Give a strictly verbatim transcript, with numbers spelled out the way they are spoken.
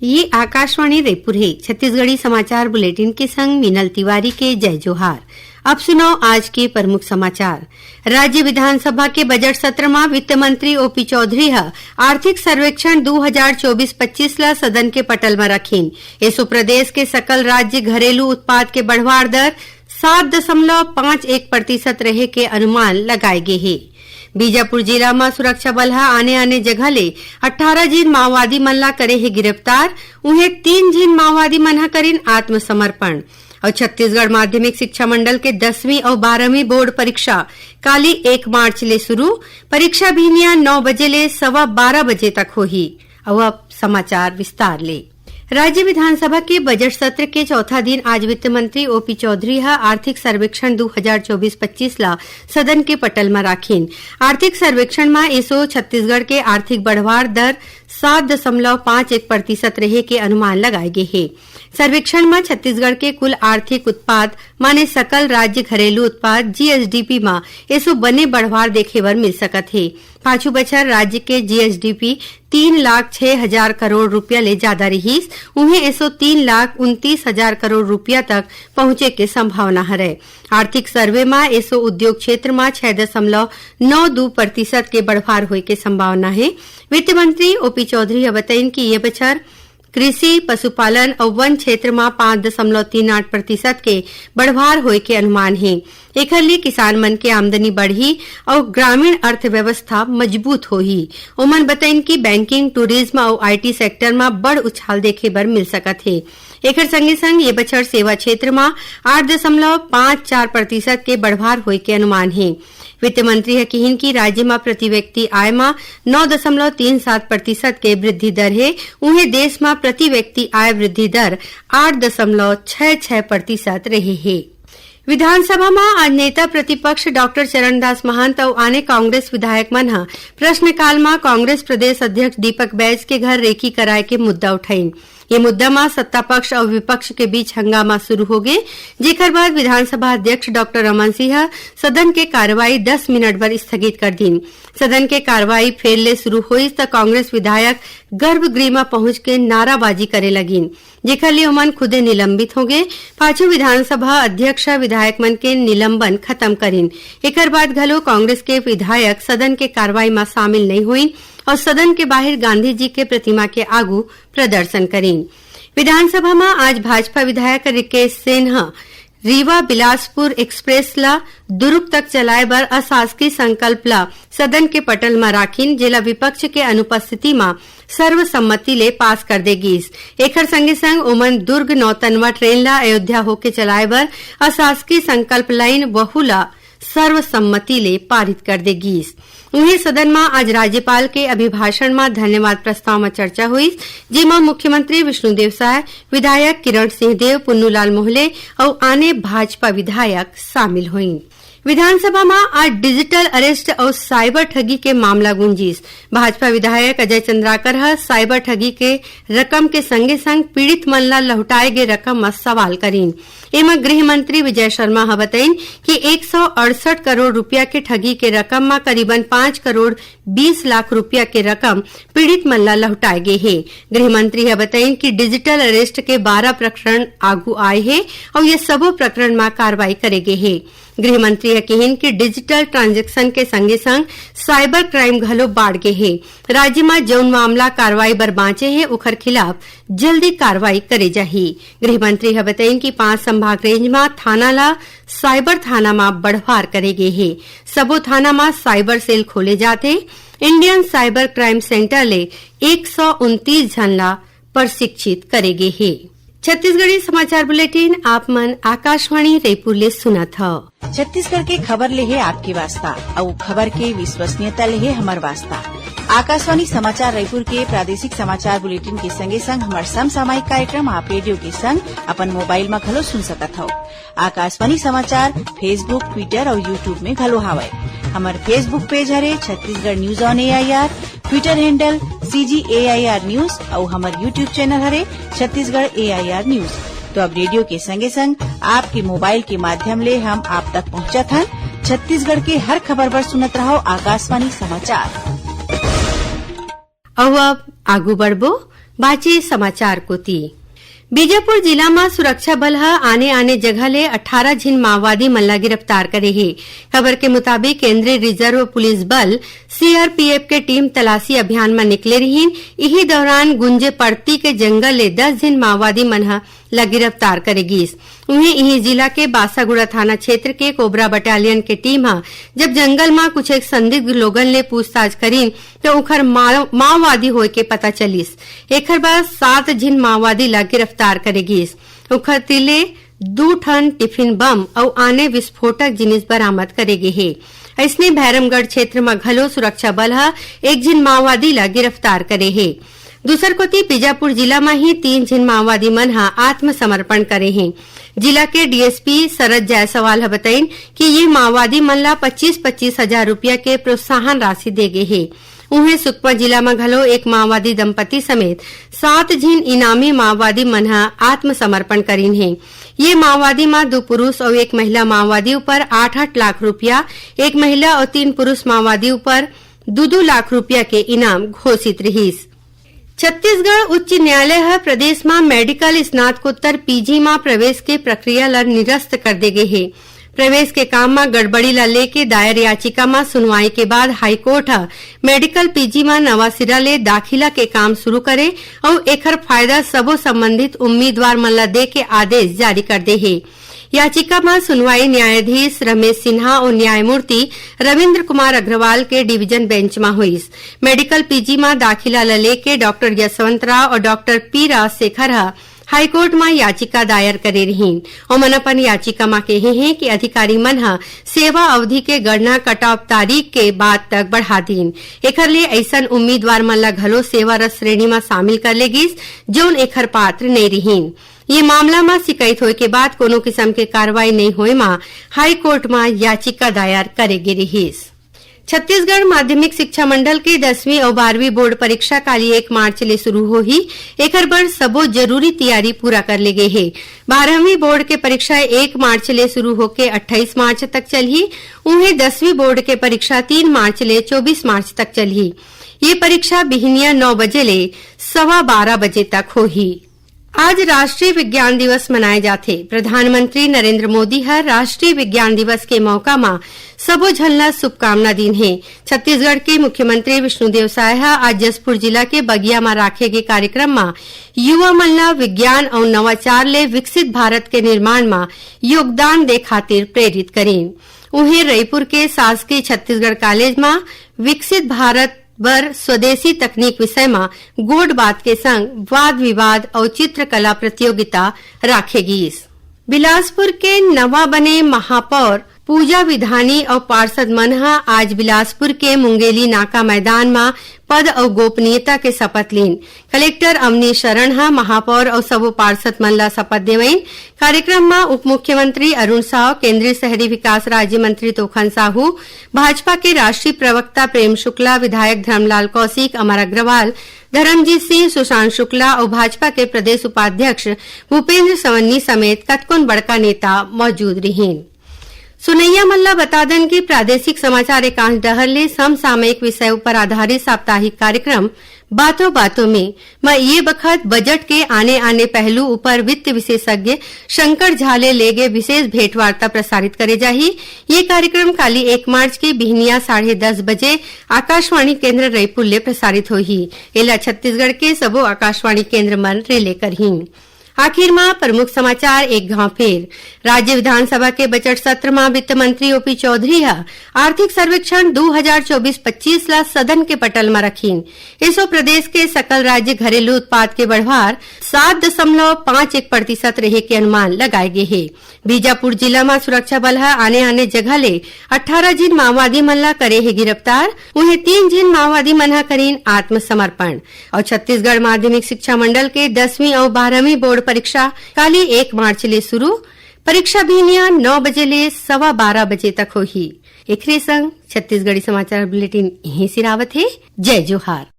ये आकाशवाणी रायपुर हे। छत्तीसगढ़ी समाचार बुलेटिन के संग मीनल तिवारी के जय जोहार। अब सुनव आज के प्रमुख समाचार। राज्य विधानसभा के बजट सत्र म वित्त मंत्री ओपी चौधरी ह आर्थिक सर्वेक्षण दू हजार चौबीस पच्चीस ल सदन के पटल म रखिन। एसो प्रदेश के सकल राज्य घरेलू उत्पाद के बढ़वार दर सात दशमलव पाँच एक प्रतिशत रहे के अनुमान लगाए गे हे। बीजापुर जिला म सुरक्षा बल ह आने-आने जगह ले अट्ठारह झिन माओवादी मन ला करे हे गिरफ्तार। उहें, तीन झिन माओवादी मन ह करिन आत्मसमर्पण। अउ छत्तीसगढ़ माध्यमिक शिक्षा मंडल के दसवीं अउ बारहवीं बोर्ड परीक्षा काली एक मार्च ले शुरू। परीक्षा बिहनिया नौ बजे ले सवा बारह बजे तक होही। अउ अब समाचार विस्तार ले। राज्य विधानसभा के बजट सत्र के चौथा दिन आज वित्त मंत्री ओपी चौधरी ह आर्थिक सर्वेक्षण दू हजार चौबीस पच्चीस ला सदन के पटल म राखिन। आर्थिक सर्वेक्षण म एसो छत्तीसगढ़ के आर्थिक बढ़वार दर सात दशमलव पाँच एक प्रतिशत रहे के अनुमान लगाए गे हे। सर्वेक्षण म छत्तीसगढ़ के कुल आर्थिक उत्पाद माने सकल राज्य घरेलू उत्पाद, जीएसडीपी, म एसो बने बढ़वार देखे बर मिल सकत हे। पाछू बछर राज्य के जीएसडीपी तीन लाख छह हजार करोड़ रुपया ले जादा रिहिस, उहें एसो तीन लाख उनतीस हजार करोड़ रुपया तक पहुंचे के संभावना हरय। आर्थिक सर्वे म एसो उद्योग क्षेत्र म छह दशमलव नौ दू प्रतिशत के बढ़वार होए के संभावना हे। वित्त मंत्री ओपी चौधरी ह बतइन कि ये बछर कृषि, पशुपालन अउ वन क्षेत्र म पाँच दशमलव तीन आठ प्रतिशत के बढ़वार होए के अनुमान हे। एखर ले किसान मन के आमदनी बढ़ही अउ ग्रामीण अर्थव्यवस्था मजबूत होही। ओमन बतइन कि बैंकिंग, टूरिज्म अउ आईटी सेक्टर म बड़ उछाल देखे बर मिल सकत हे। एखर संगे संग ये बछर सेवा क्षेत्र म आठ दशमलव पाँच चार प्रतिशत के बढ़वार होए के अनुमान हे। वित्त मंत्री ह किहिन कि राज्य म प्रति व्यक्ति आय म नौ दशमलव तीन सात प्रतिशत के वृद्धि दर हे, उहें देश म प्रति व्यक्ति आय वृद्धि दर आठ दशमलव छह छह प्रतिशत रहे हे। विधानसभा म आज नेता प्रतिपक्ष डॉक्टर चरणदास महंत अउ आने कांग्रेस विधायक मन ह प्रश्नकाल म कांग्रेस प्रदेश अध्यक्ष दीपक बैज के घर रेकी कराए के मुद्दा उठाइन। ये मुद्दा म सत्ता पक्ष अउ विपक्ष के बीच हंगामा शुरू हो गे, जेकर बाद विधानसभा अध्यक्ष डॉक्टर रमन सिंह ह सदन के कार्रवाई दस मिनट बर स्थगित कर दीन। सदन के कार्रवाई फेर ले शुरू होइस त कांग्रेस विधायक गर्भगृह म पहुंच के नाराबाजी करे लगिन, जेकर ले ओमन खुदे निलंबित हो गे। पाछू विधानसभा अध्यक्ष ह विधायक मन के निलंबन खत्म करिन। एकर बाद घलो कांग्रेस के विधायक सदन के कार्रवाई म शामिल नइ होइन अउ सदन के बाहिर गांधी जी के प्रतिमा के आगू प्रदर्शन करिन। विधानसभा म आज भाजपा विधायक रिकेश सेन ह रीवा बिलासपुर एक्सप्रेस ला दुर्ग तक चलाए बर अशासकीय संकल्प ला सदन के पटल म राखिन, जेला विपक्ष के अनुपस्थिति म सर्वसम्मति ले पास कर दे गीस। एखर संगे संग ओमन दुर्ग नौतनवा ट्रेन ला अयोध्या होके चलाए बर अशासकीय संकल्प लाइन, वहू ला सर्वसम्मति ले पारित कर दे गीस। उहें, सदन म आज राज्यपाल के अभिभाषण म धन्यवाद प्रस्ताव म चर्चा होइस, जेमा मुख्यमंत्री विष्णुदेव साय, विधायक किरण सिंह देव, पुन्नूलाल मोहले अउ आने भाजपा विधायक शामिल होइन। विधानसभा म आज डिजिटल अरेस्ट अउ साइबर ठगी के मामला गूंजिस। भाजपा विधायक अजय चंद्राकर ह साइबर ठगी के रकम के संगे संग पीड़ित मन ला लहुटाए गे रकम म सवाल करिन। एमा गृह मंत्री विजय शर्मा ह बतइन कि एक सौ अड़सठ करोड़ रुपया के ठगी के रकम म करीबन पाँच करोड़ बीस लाख रुपया के रकम पीड़ित मन ला लहुटाए गे हे। गृह मंत्री ह बतइन कि डिजिटल अरेस्ट के बारह प्रकरण आगू आए हे अउ ये सबो प्रकरण म कार्रवाई करे गे हे। गृह मंत्री ह किहिन कि डिजिटल ट्रांजेक्शन के संगे संग साइबर क्राइम घलो बाढ़ गे हे। राज्य म जउन मामला कार्रवाई बर बांचे हे, ओखर खिलाफ जल्दी कार्रवाई करे जाही। गृह मंत्री ह बतइन कि पांच संभाग रेंज म थाना ला साइबर थाना म बढ़वार करे गे हे। सबो थाना म साइबर सेल खोले जाथे। इंडियन साइबर क्राइम सेंटर ले एक सौ उनतीस झन ला प्रशिक्षित करे गे हे। छत्तीसगढ़ी समाचार बुलेटिन आप मन आकाशवाणी रायपुर ले सुनत हव। छत्तीसगढ़ के खबर ले हे आपके वास्ता, अउ खबर के विश्वसनीयता ले हे हमर वास्ता। आकाशवाणी समाचार रायपुर के प्रादेशिक समाचार बुलेटिन के संगे संग हमर समसामयिक कार्यक्रम आप रेडियो के संग अपन मोबाइल म घलो सुन सकत हव। आकाशवाणी समाचार Facebook, Twitter अउ YouTube में घलो हावय। हमर Facebook पेज हरे Chhattisgarh news on AIR, Twitter handle CG AIR news अउ हमर YouTube चैनल हरे छत्तीसगढ़ एआईआर न्यूज। तो अब रेडियो के संगे संग आपके मोबाइल के माध्यम ले हम आप तक पहुंचत हन। छत्तीसगढ़ के हर खबर बर सुनत रहव आकाशवाणी समाचार। अउ अब आगू बढ़बो। बाचे समाचार कोति। बीजापुर जिला म सुरक्षा बल ह आने-आने जगह ले अठारह झिन माओवादी मन ला गिरफ्तार करे हे। खबर के मुताबिक, केंद्रीय रिजर्व पुलिस बल, सीआरपीएफ के टीम तलाशी अभियान म निकले रिहीन। इही दौरान गुंजे पड़ती के जंगल ले दस झिन माओवादी मन ह ला गिरफ्तार करे गीस। उहें, इही जिला के बासागुड़ा थाना क्षेत्र के कोबरा बटालियन के टीम ह जब जंगल म कुछ एक संदिग्ध लोगन ले पूछताछ करीन, त उखर माओ-, माओवादी होय के पता चलिस। एखर बाद सात झिन माओवादी ला गिरफ्तार करे गीस। उखर तीर ले दू ठन टिफिन बम अउ आने विस्फोटक जिनिस बरामद करे गे हे। अइसने, भैरमगढ़ क्षेत्र म घलो सुरक्षा बल ह एक झिन माओवादी ला गिरफ्तार करे हे। दूसर कोति, बीजापुर जिला म ही तीन झिन माओवादी मन ह आत्मसमर्पण करे हे। जिला के डीएसपी शरद जायसवाल ह बतइन कि ये माओवादी मन ला पच्चीस पच्चीस हजार रुपया के प्रोत्साहन राशि दे गे हे। उहें, सुकमा जिला म घलो एक माओवादी दंपति समेत सात झिन इनामी माओवादी मन ह आत्मसमर्पण करीन हे। ये माओवादी म दू पुरुष अउ एक महिला माओवादी ऊपर आठ आठ लाख रुपया, एक महिला अउ तीन पुरुष माओवादी ऊपर दू दू लाख रुपया के इनाम घोषित रिहीस। छत्तीसगढ़ उच्च न्यायालय ह प्रदेश म मेडिकल स्नातकोत्तर पीजी म प्रवेश के प्रक्रिया ल निरस्त कर दे गे हे। प्रवेश के काम म गड़बड़ी ल लेके दायर याचिका म सुनवाई के बाद हाईकोर्ट ह मेडिकल पीजी म नवा सिरा ले दाखिला के काम शुरू करे अउ एखर फायदा सबो संबंधित उम्मीदवार मन ल दे के आदेश जारी कर दे हे। याचिका म सुनवाई न्यायाधीश रमेश सिन्हा अउ न्यायमूर्ति रविंद्र कुमार अग्रवाल के डिवीजन बेंच म होइस। मेडिकल पीजी म दाखिला ल लेके डॉक्टर यशवंत राव अउ डॉक्टर पी राजशेखर ह हाईकोर्ट म याचिका दायर करे रिहीन। ओमन अपन याचिका म केहे हें कि अधिकारी मन ह सेवा अवधि के गणना कट ऑफ तारीख के बाद तक बढ़ा दीन। एखर ले अइसन उम्मीदवार मन ल घलो सेवारत श्रेणी म शामिल कर ले गिस, जउन एखर पात्र नइ रिहीन। ये मामला म शिकायत होय के बाद कोनो किसम के कार्रवाई नइ होय म हाईकोर्ट म याचिका दायर करे गे रिहीस। छत्तीसगढ़ माध्यमिक शिक्षा मंडल के दसवीं अउ बारहवीं बोर्ड परीक्षा काली एक मार्च ले शुरू होही। एखर बर सबो जरूरी तैयारी पूरा कर ले गे हे। बारहवीं बोर्ड के परीक्षा एक मार्च ले शुरू होके अट्ठाईस मार्च तक चलही। उहें, दसवीं बोर्ड के परीक्षा तीन मार्च ले चौबीस मार्च तक चलही। ये परीक्षा बिहनिया नौ बजे ले सवा बारह बजे तक होही। आज राष्ट्रीय विज्ञान दिवस मनाए जाथे। प्रधानमंत्री नरेंद्र मोदी ह राष्ट्रीय विज्ञान दिवस के मौका म सबो झन ल शुभकामना दीन हे। छत्तीसगढ़ के मुख्यमंत्री विष्णुदेव साय ह आज जशपुर जिला के बगिया म राखे गे कार्यक्रम म युवा मन ल विज्ञान अउ नवाचार ले विकसित भारत के निर्माण म योगदान दे खातिर प्रेरित करीन। उहें, रईपुर के शासकीय छत्तीसगढ़ कॉलेज म विकसित भारत बर स्वदेशी तकनीक विषय म गोठ बात के संग वाद विवाद अउ चित्रकला प्रतियोगिता राखे गीस। बिलासपुर के नवा बने महापौर पूजा विधानी अउ पार्षद मन ह आज बिलासपुर के मुंगेली नाका मैदान म पद अउ गोपनीयता के शपथ लीन। कलेक्टर अवनीश शरण ह महापौर अउ सबो पार्षद मन ल शपथ देवइन। कार्यक्रम म उप मुख्यमंत्री अरुण साव, केंद्रीय शहरी विकास राज्य मंत्री तोखन साहू, भाजपा के राष्ट्रीय प्रवक्ता प्रेम शुक्ला, विधायक धर्मलाल कौशिक, अमर अग्रवाल, धर्मजीत सिंह, सुशांत शुक्ला अउ भाजपा के प्रदेश उपाध्यक्ष भूपेंद्र सवन्नी समेत कतकोन बड़का नेता मौजूद रिहीन। सुनइया मन ल बता दन कि प्रादेशिक समाचार एकांश डहर ले समसामयिक विषय उपर आधारित साप्ताहिक कार्यक्रम बातों बातों में म ये बखत बजट के आने-आने पहलू उपर वित्त विशेषज्ञ शंकर झा ले लेगे विशेष भेंटवार्ता प्रसारित करे जाही। ये कार्यक्रम काली एक मार्च के बिहनिया साढ़े दस बजे आकाशवाणी केंद्र रईपुर ले प्रसारित होही। एला छत्तीसगढ़ के सबो आकाशवाणी केंद्र मन रिले करही। आखिर म प्रमुख समाचार एक घांव फेर। राज्य विधानसभा के बजट सत्र म वित्त मंत्री ओपी चौधरी ह आर्थिक सर्वेक्षण दू हजार चौबीस पच्चीस ल सदन के पटल म रखिन। एसो प्रदेश के सकल राज्य घरेलू उत्पाद के बढ़वार सात दशमलव पाँच एक प्रतिशत रहे के अनुमान लगाए गे हे। बीजापुर जिला म सुरक्षा बल ह आने-आने जगह ले अट्ठारह झिन माओवादी मन ल करे हे गिरफ्तार। उहें, तीन झिन माओवादी मन ह करीन आत्मसमर्पण। अउ छत्तीसगढ़ माध्यमिक शिक्षा मंडल के दसवीं अउ बारहवीं बोर्ड परीक्षा काली एक मार्च ले शुरू। परीक्षा बिहनिया नौ बजे ले सवा बारह बजे तक होही। एकरे संग छत्तीसगढ़ी समाचार बुलेटिन इहें सिरावत हे। जय जोहार।